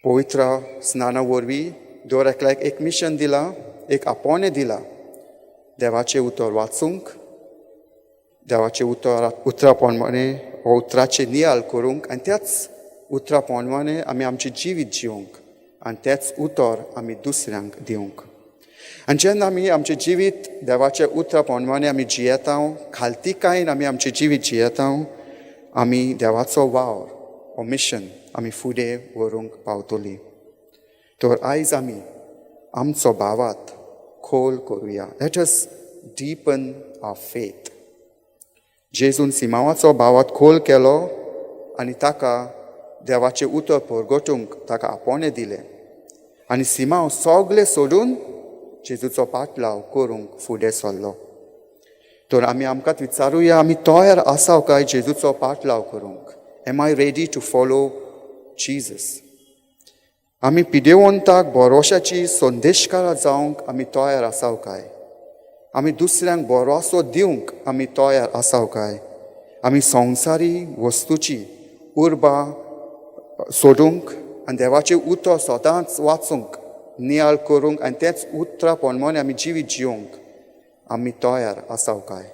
पवित्र स्नाना वरवीं दर एकल्याक एक मिशन दिलां, एक आपोवणें दिलां, देवाचें उतर वाचूंक, देवाचें उतर उतरा प्रमाणें वो उतराचें नियाळ करूंक आनी त्याच उतरा प्रमाणें आमी आमचें जिवीत जिवंक आनी तेंच उतर आमी दुसऱ्यांक दिवंक. आनी जेन्ना आमी आमचें जिवीत देवाच्या उतरा प्रमाणें आमी जियेता, खालतीकायेन आमी आमचें जिवीत जियेता, आमी देवाचो वावर हो मिशन आमी फुडें व्हरूंक पावतलीं. तर आयज आमी आमचो भावार्थ खोल करुया. Let us deepen our faith. जेजून सिमांवाचो भावार्थ खोल केलो आनी ताका देवाचें उतर परगटूंक ताका आपोवणें दिलें आनी सिमांव सगळें सोडून जेजूचो पाटलाव करूंक फुडें सरलो. तर आमी आमकांच विचारुया, आमी तयार आसा काय जेजूचो पाटलाव करूंक? Am I ready to follow Jesus? आमी पिडेवंताक भरोशाची संदेशकारां जावंक आमी तयार आसाव काय? आमी दुसऱ्यांक भरोसो दिवंक आमी तयार आसाव काय? आमी संवसारी वस्तूची उर्बा सोडूंक आनी देवाचें उतर सदांच वाचूंक, नियाळ करूंक आनी तेंच उतरा प्रमाणे आमी जिवीत जिवंक आमी तयार आसाव काय?